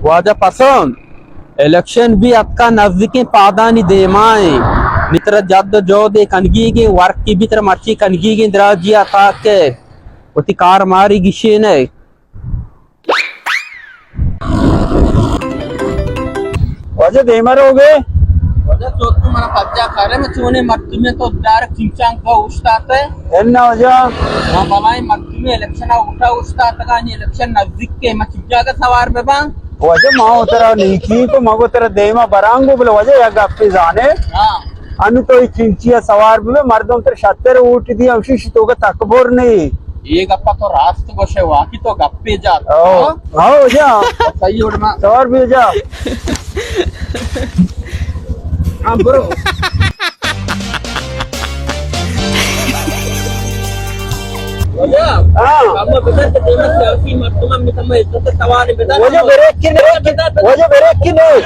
واجہ پسند، الیکشن بھی اتکا نزدیکیں پادانی دیما ایں۔ نی ترا جد و جہد کنگیگیں، ورکی بھی ترا مرچی کنگیگیں، دراجی ءَ تاکہ وتی کار ماری گشینے۔ واجہ دیما روگے؟ واجہ تو تو منا پجا کرے، میں چونے مردمے تو دار چنچان کا اوشتاتے۔ انا واجہ۔ ہاں، بلائیں مردمے الیکشن ءَ اوٹا اوشتاتگا، نی الیکشن نزدیک کے، میں چنچا کا سوار بباں۔ واجہ ما ترا نیکی کو، مگو ترا دیما برانگو، بلے واجہ یک گپے زانے۔ ہاں۔ انو تو اے چنچی ءَ سوار ببے، مردم ترا شتر اوٹ دی، ہمشی شی توکا تکبر نہیں۔ اے گپا تو راست گوشے، واقعی تو گپے جات۔ او، ہاں؟ او جا۔ صحیح اڑ ما۔ سوار بی جا۔ ہاں، برو۔ واجہ، ہاں۔ ہم بدن تے دیما سیاسی مردم ہم تم عزت سوال بدن۔ واجہ بریک کی نہیں، واجہ بریک کی نہیں۔